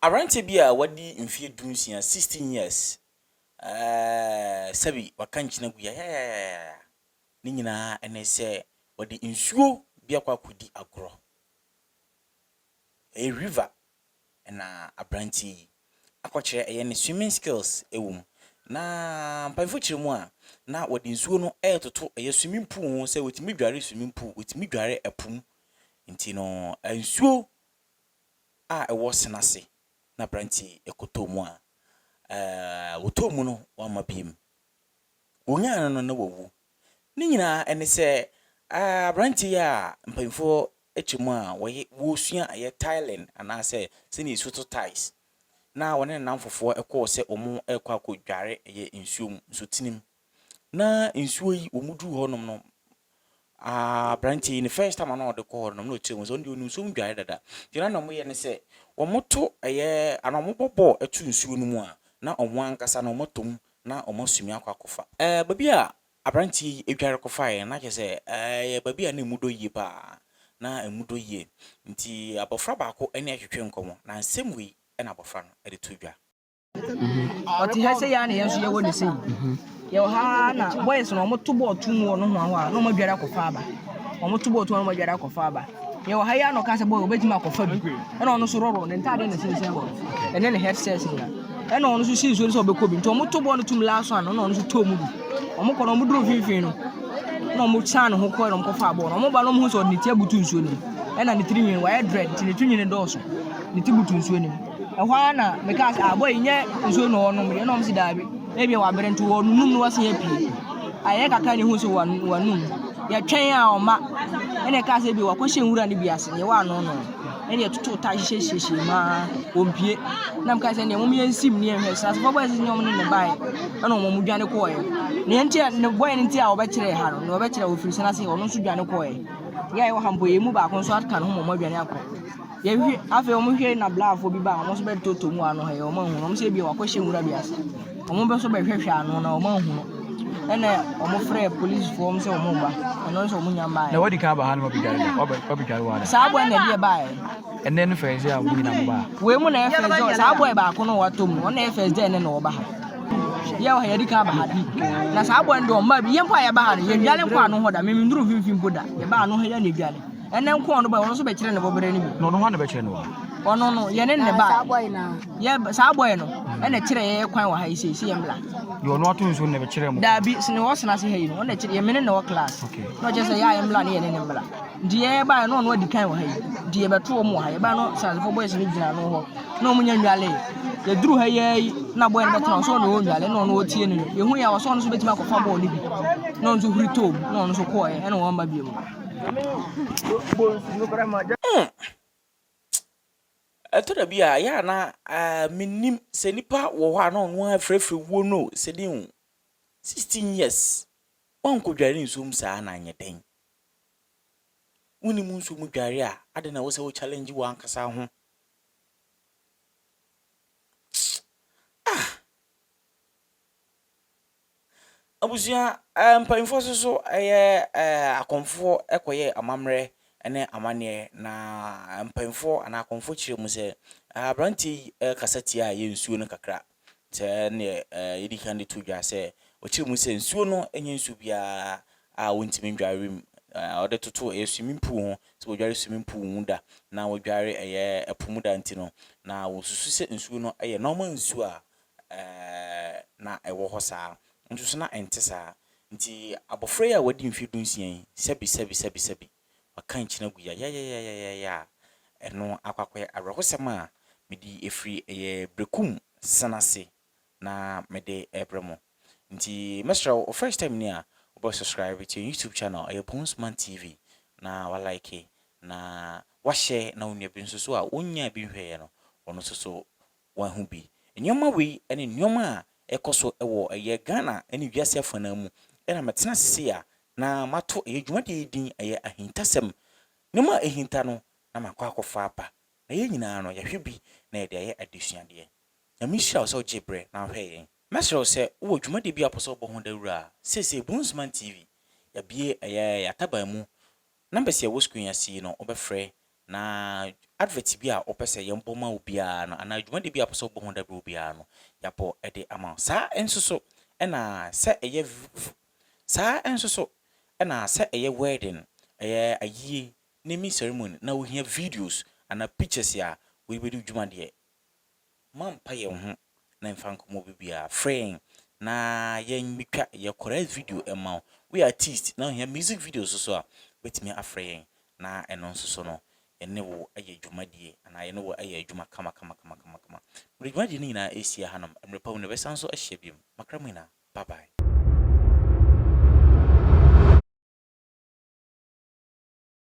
Aberanteɛ bi a wadi mfeɛ 16, 16 years, sɛbi waka nkyene agu yayayayaya. Ne nyinaa ne sɛ wɔde nsuo bi akɔ akɔdi agorɔ. Ɛyɛ river na aberanteɛ yi akɔkyerɛ ɛyɛ ne swimming skills wɔ mu. Na mpanyinfoɔ kyerɛ mu a, na wɔde nsuo no retoto ɛyɛ swimming pool ho sɛ wɔtumi dware swimming pool, wɔtumi dware ɛpo mu. Nti no, nsuo a ɛwɔ Senase na aberanteɛ yi kɔtɔɔ mu a, wɔtɔɔ mu no wamma bio. Wɔnyaa no no na wawu. Ne nyinaa ne sɛ aberanteɛ yi a mpanyinfoɔ kyerɛ mu a wɔyɛ wɔresua ɛyɛ tiling anaasɛ sɛnea yɛsi to tiles na wɔne ne nnamfofoɔ kɔɔ sɛ wɔrekɔ akɔdware ɛyɛ nsuo mu, nsutene mu. Na nsuo yi wɔn duru hɔnom no, aberanteɛ yi ne first time a na ɔde kɔ hɔ nom na ɔkyerɛ mu sɛ ɔno deɛ ɔnim nsuo mu dware dada. Nti na nea wɔyɛ ne sɛ wɔto ɛyɛ anaa wɔbɔ bɔɔl to nsuo no mu a, na wɔn ankasa no wɔatɔ mu na wɔaswim akɔ akɔfa. Baabi a aberanteɛ yi dware kɔfaeɛ no, na kyerɛ sɛ ɛyɛ baabi a na emu dɔ yie paa. Na emu dɔ yie. Nti abɔfra baako ne ɛretwetwe nkɔmmɔ, na nsɛm wei na abɔfra no de to dwa. Ɔte ha sɛ yɛa na yɛn nso yɛwɔ ne sei. Yɛwɔ ha na boys no ɔmo to bɔɔl to mu wɔ nohoa hɔ a na ɔmo adware akɔfa aba. Ɔmo to bɔɔl to mu a na ɔmo adware akɔfa aba. Yɛwɔ ha yi a na ɔka sɛ boy obetumi akɔfa bi. Ɛna ɔno nso rɔrɔ ne ntaade na sensɛn hɔ. Ɛne ne headset nyinaa. Ɛna ɔno nso si nsuo no sɛ ɔbɛkɔ bi. Nti ɔmo to bɔɔl no tum last one no na ɔno nso tɔɔ mu bi. Ɔmo kɔ no ɔmo duru mfimfini no na ɔmo san ne ho kɔɛ na ɔmo kɔfaa bɔɔl no. Ɔmo ba no ɔmo hu sɛ ɔde ne ti abutu nsuo no mu. Ɛna ne tiri nwi wayɛ dread nti ne tiri nwi no dɔɔso. Ne ti butu nsuo no mu. Ɛhɔ ara na mekaa sɛ ah boy nyɛ nsuo na ɔnom deɛ, ɛna ɔmo si daabi. Ebia wabrɛ nti wɔnum no wasan apue. Ayɛ kakra na ehu sɛ wanum. Yɛtwɛn a ɔma. Ɛna ɛkaa sɛ ebia wakɔhyɛ nwura no bi ase, nea ɛwɔ ano no. Ɛna yɛtotoo tae hyehyɛhyehyɛ mu ara, ɔmpue. Na mekaa sɛ nea mom yɛnsim ne yɛnhwɛ. Srasefoɔ boys ne ɔmo ne ne baeɛ. Ɛna ɔmo dwane kɔɔɛ. Nea nti a ne boy no nti a ɔbɛkyerɛɛ ha no, nea ɔbɛkyerɛ ɔfiri Senase ɔno nso dwane kɔɔɛ. Yɛ a yɛwɔ ha mpo yɛn mu baako nso aka ne ho ma ɔmo adwane akɔ. Yɛhwɛ afei ɔmo hwɛ na blaafoɔ bi ba a ɔmo nso bɛtotɔ mu ano ha yi ɔmo anhu no. Ɔmo sɛ ebia wakɔhyɛ nwura bi ase. Ɔmo bɛ nso bɛhwehwɛ ano na ɔmo anhu no. Ɛna ɔmo frɛ polisifoɔ sɛ ɔmo ba. Ɛno nso ɔmo nya mbaeɛ. Na wadi kan aba ha no wabɛdware da wabɛdware wɔ ha da? Saa boy na ɛde ɛbaeɛ. Ɛnɛ no first day a mo nyinaa mo ba ha? Wei mu na ɛyɛ first day, saa boy baako no watɔ mu no, ɔno na ɛyɛ first day ɛnɛ na ɔba ha. Yɛ wɔ ha yɛdi kan aba ha da. Na saa boy no deɛ ɔmma bi, yɛn mpo a yɛba ha no, yɛndware nkɔ ano hɔ da. Me menduru mfimfini mpo da. Yɛba ano ha yɛ na edware. Ɛnɛ nko ɔno ba, ɔno nso bɛkyerɛ ne bɔberɛ no bi. Na ɔno hɔ na bɛkyerɛ no wɔ ha? Ɔno no, yɛne ne ba. Yɛ saa boy no, ɛna kyerɛ yɛ kwan wɔ ha yi sɛ si yɛn bla. Deɛ ɔno ato nsuo no na bɛkyerɛ mo? Daabi, sɛ ne ɔsena ase ha yi no, ɔna kyerɛ yɛ mene na wɔ class. Na ɔkyerɛ sɛ yɛ a yɛn bla ne yɛne ne mbla. Nti yɛ ba no ɔno adi kan wɔ ha yi. Nti yɛbɛto wɔn wɔ ha. Yɛba no sansefo boys no gyina ano hɔ. Na wɔn nya nnwale. Yɛduru ha yɛ yi na boy no bɛtena so ɔno ɔnnwale na ɔno ɔtie no. Yɛhu yɛ a ɔsɛ ɔno nso bɛtumi akɔfa bɔɔl no bi. Na ɔno nso huri too mu na ɔno nso kɔɔɛ ɛna wɔn mma bio mu. Ɛtɔ da bi a, ɛyɛ a na mennim sɛ nipa wɔ hɔ a na ɔno ara frɛfrɛ wuo no o, sɛ den o. 16 years, woankɔdware nsuo mu saa na anyɛ dɛn? Wonnim nsuo mu dware a, adɛn na ɛwɔ sɛ wo challenge w'ankasa ho? Ah! Abusua, mpanyinfoɔ nso so yɛ akɔmfoɔ kɔyɛ amammerɛ ne amanneɛ, na mpanyinfoɔ anaa akɔmfoɔ kyerɛ mu sɛ aberanteɛ yi kasa tia yɛ nsuo no kakra. Sɛdeɛ yɛdi kan de to dwa sɛ ɔkyerɛ mu sɛ nsuo no nyɛ nsuo biara a wɔntumi ndware mu. Ɔde toto ɛyɛ swimming pool ho, sɛ wɔdware swimming pool mu da na wɔdware ɛyɛ ɛpo mu da nti no, na wɔsusu sɛ nsuo no yɛ normal nsuo a na ɛwɔ hɔ saa. Nso so na ɛnte saa. Nti abɔfra yi a wadi mfeɛ 16 yi, sɛbi sɛbi sɛbi sɛbi, waka nkyene agu yayayayayaya a, ɛno akɔ akɔyɛ awerɛhosɛm a mede ɛfiri ɛyɛ Berekum Senase na mede ɛrebrɛ mo. Nti mɛsrɛ wo, wo first time ni a, wobɛ subscribe to yɛn YouTube channel, ɛyɛ Bonesman TV, na wa like, na wa share, na wo nua bi nso so a ɔnnyaa bi nhwɛeɛ no, ɔno nso so wahu bi. Nneɛma wei ne nneɛma a ɛkɔ so wɔ ɛyɛ Ghana ne wiase afanaa mu na matena ase sei a na mato ɛyɛ dwumadie yi din ɛyɛ Ahintasɛm. Nneɛma a ɛhinta no na makɔ akɔfa aba na yɛn nyinaa no yɛahwɛ bi na yɛde ayɛ adesuadeɛ. Nyame nhyira wo sɛ wogyee berɛ na wohwɛɛ yɛn. Mɛsrɛ wo sɛ wowɔ dwumadie bi a wopɛ sɛ wobɔ ho dawuro a, seesei Bonesman TV yɛabue ɛyɛ yɛn ataban mu. Numbers a ɛwɔ screen yi ase yi no wobɛfrɛ Na advert bi a wopɛ sɛ yɛbɔ ma wo biara no, anaa dwumadie bi a wopɛ sɛ wobɔ ho dawuro biara no, yɛabɔ de ama wo. Saa nso so ɛna sɛ ɛyɛ saa nso so ɛna sɛ ɛyɛ wedding, ɛyɛ ayie, naming ceremony na wohia videos anaa pictures a wode bɛdi wo dwuma deɛ, mampa yɛn ho na mfa nkɔmmɔ bibiara. Frɛ yɛn na yɛnmetwa yɛ correct video ɛma wo. Woyɛ artist na wohia music video nso so a, wobɛtumi afrɛ yɛn na ɛno nso so no, yɛne wo ayɛ dwumadie anaa yɛne wo ayɛ adwuma kama kama kama kama kama. Mede dwumadie no nyinaa ɛsi hanom. Mmerɛ pa mu no, yɛbɛsan so ahyia bio. Makra mu nyinaa. Bye bye.